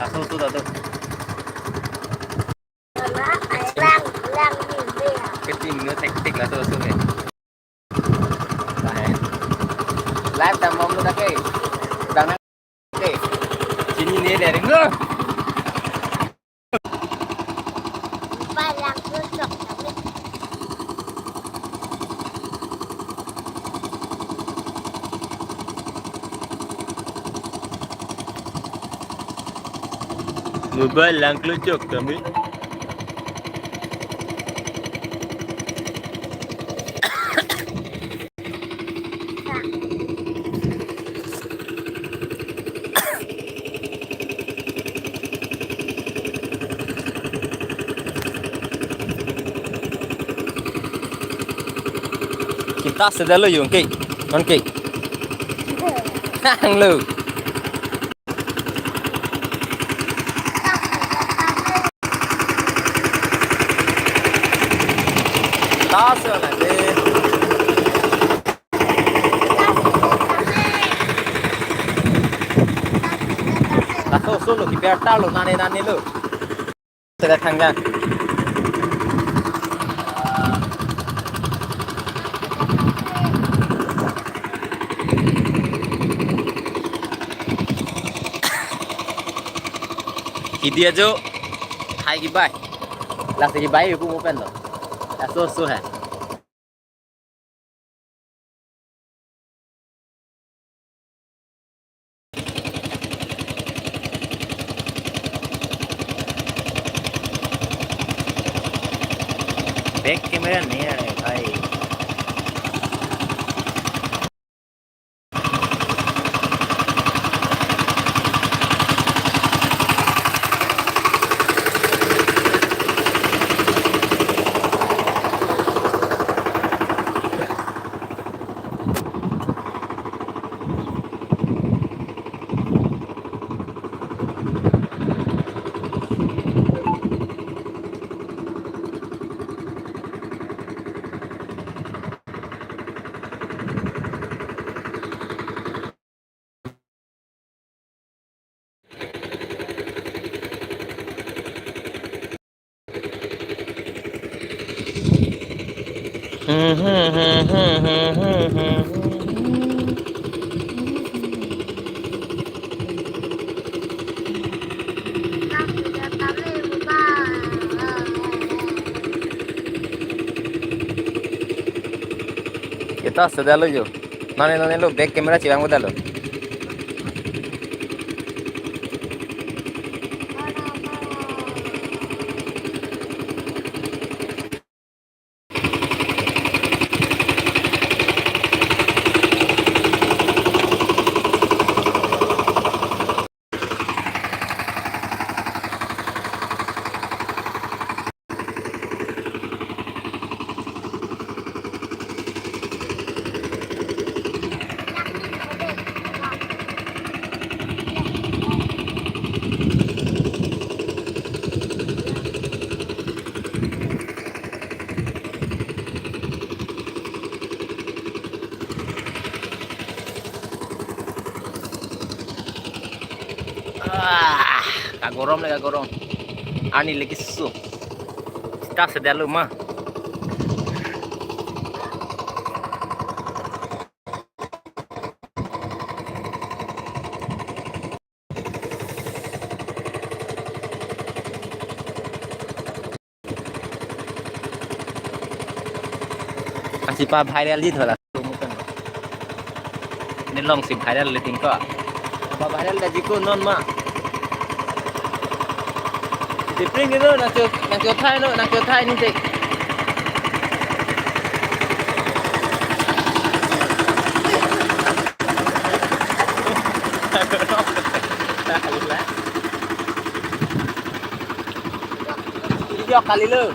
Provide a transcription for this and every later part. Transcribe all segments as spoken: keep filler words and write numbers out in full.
Laso tu ta tu. Lang, lang, lang, lang. Ke team no tactic laso tu ke. Tahe. Live dam bom lo ta ke. Dam nang ke. Chinine dei ring lo. Palang kusok kami. Mobile lang kluchok kami. Kita sedang lo yung ke, non ke. Hang lo. Laso na de. Laso solo kiper ta lo nane nane lo. Sudah tangga. Hidi ajo, hai kibai. Lasi kibai aku mau pen lo. Laso so hai. Back camera नहीं आ रहा है भाई। Kita sudah lo yo. Nane nane lo back camera chevang udah lo. Ah, kagorom le kagorom. Arni le keso. Kita sedang lo ma. Asi pa viral ji thola. Ne long si viral le tingko. Pa viral da jiko non ma. Di pring di lo, nang cho, nang cho thai lo, nang cho thai ni tek. Video kali lo.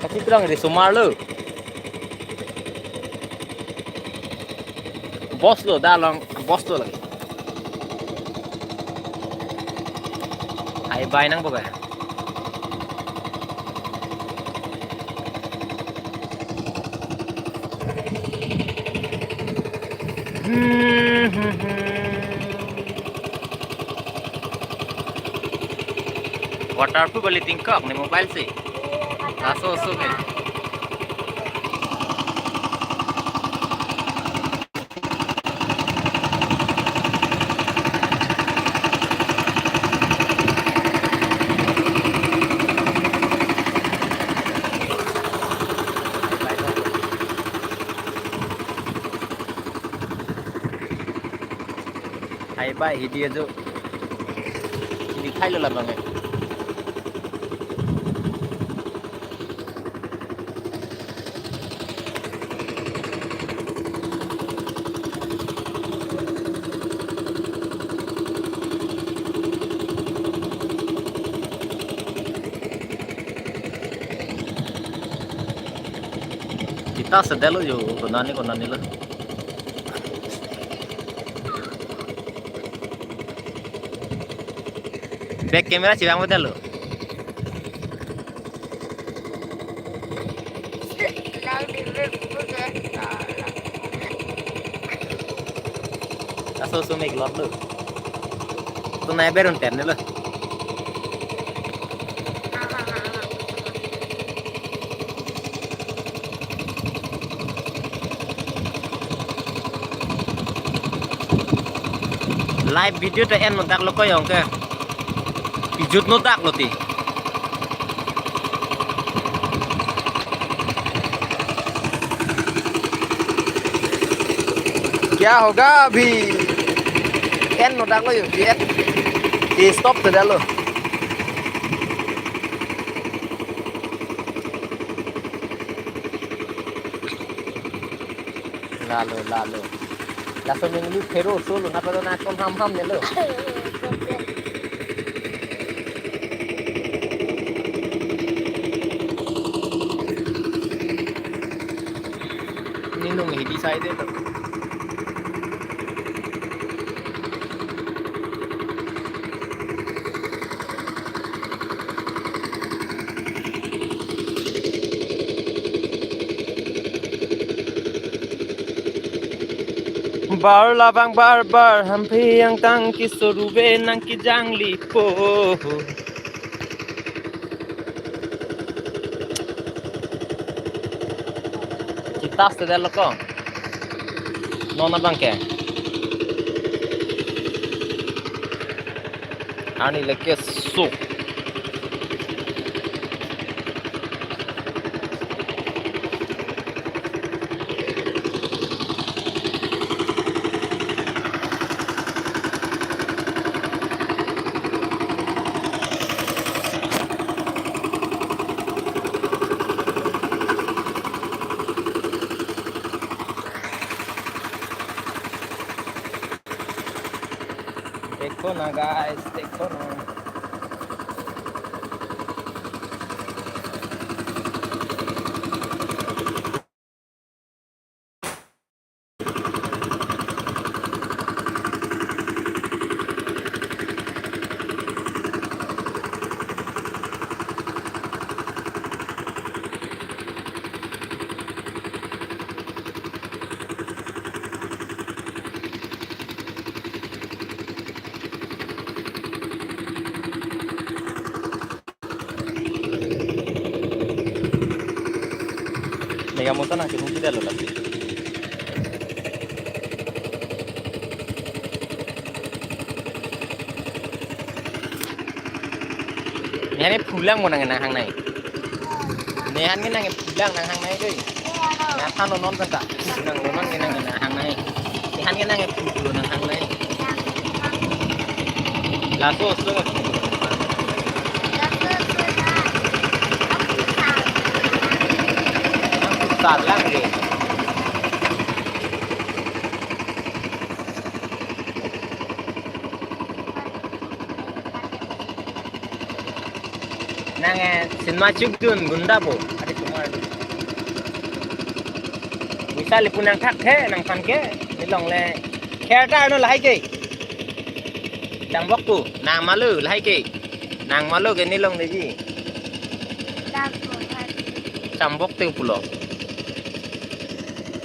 Kachitrang di sumar lo. Bos lo, dak along bos lo lagi. Hai bai nang boga. Waterproof bali tingkok ne mobile si. Laso oso ke. Hai bai hidi ajo. Hidi khai lo labang eh. Kita sedelo yo, konani konani lo. Back camera chibang bedalo. Laso oso meklot lo. Tunai berun ten lo. Live video ta en mo dak lo ko yong ke. Ijut no dak lo ti. क्या होगा अभी? En no dak lo yo, di et. Di stop ta dak lo. Lalo, lalo. Laso ningli phero solo na pado na kon ham ham ne lo. Ninung hidi side lo. Bar labang bar bar, hamphi angtang kisoruve nang kijanglepo. Kitas te dalo ko. Non abang ke. Ani leke suk. देखो ना guys, देखो ना। Mega motor nang kehung tidak lo lagi. Nehan ke phulang mo nang nang hangnai. Nehan ke nang phulang nang hangnai dei. Na than non non kan ta. Nang non non ke nang nang hangnai. Nehan ke nang phulang nang hangnai. Laso oso. Salang dei. Nang eh, cinema chukdun gunda bo. Adi kumar. Bisa lipu nang thak the, nang than ke. Nelong le kher ta no lahai ke. Chambok pu, nang malo lahai ke. Nang malo ke nelong le ji. Chambok te pulo.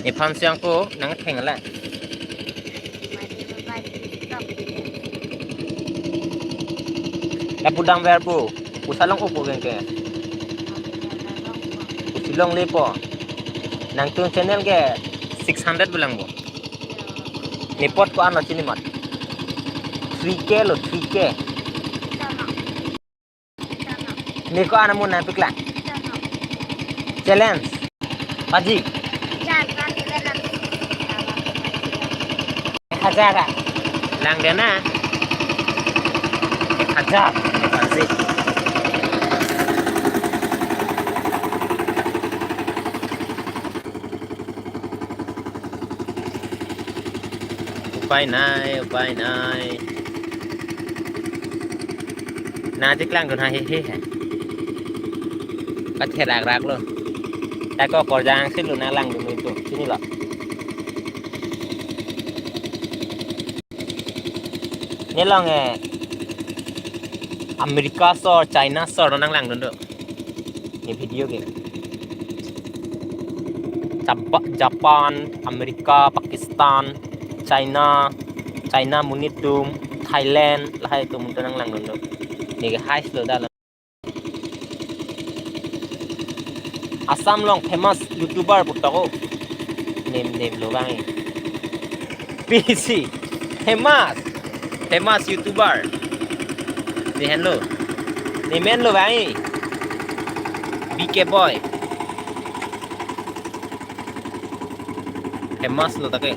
Nephan siang ko nang theng la. Lapu damver pu, pusi longle pu kengke. Pusi longle pu. Nangtum channel ke six hundred belang bo. Ne apot ko-an lo chini mat. Three K lo, three K. Ne ko-an amun nangpeklang. Challenge. Paji. Ek hajar a. Lang de na. Ek hajar. Paji. Upai nai, upai nai. Nangcheklangdun ha he he he. Katherak rak lo. Ta ko korjang si lo nanglangdun itu. Chini lo. Nelong eh America asor, China asor nanglangdun do. Ne video ke. Jap-, Japan, America, Pakistan, China, China amonit atum, Thailand, lahai atum atum nanglangdun do. Ne ke hai lo da lo. Assam along famous YouTuber putok o. Nem, nem lo bang. P C. Famous. Famous YouTuber. Ne henlo. Ne men lo bang. B K Boy. Famous lo ta ke.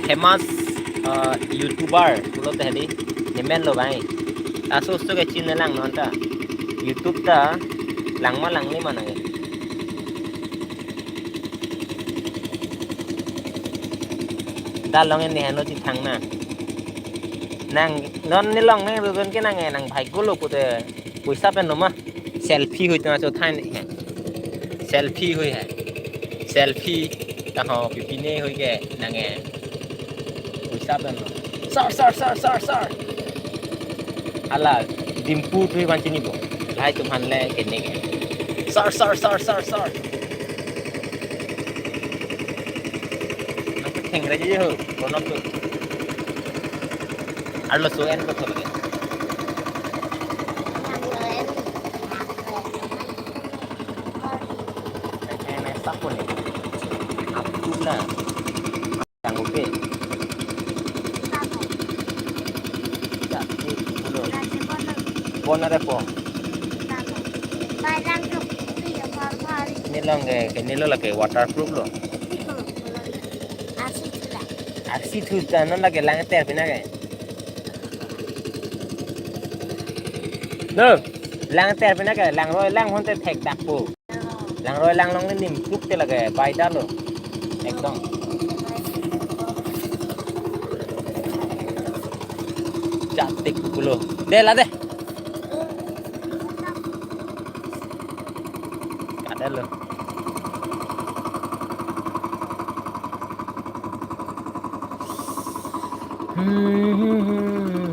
Famous, uh, YouTuber pulote hedi. Ne men lo bang. Aso aso ke chini lang non ta. YouTube ta lang ma langle ma nang. Da long ne henlo chethang na. Nang non nelong ne run ke nang, nang bhai golo pute poisa pen lo ma. Selfie hui ta cho than he. Selfie hui he. Selfie ta ho pipine hui ke nang e. Poisa pen lo. Sar, sar, sar, sar, sar. Hala Dimpu thui van chini bo. Lahai atum aphan le kene ke. Sar, sar, sar, sar, sar. Nang theng re ji ho. Kono tu. Arlo so en ko thol ke. Kene sapon ni. Apula. Tanggupi. Ya, di pulo. Bon are po. Nelong ke, ke nelo lake waterproof lo. Arsi thu ta non lake lang ter pina ke. No, lang ter pina ke, langroi lang hon te thek dak po. Langroi lang long ne nim tuk te lake, bai da lo. Ekdom. Cantik pulo. De la de. Ada lo. Hmm, hmm, hmm.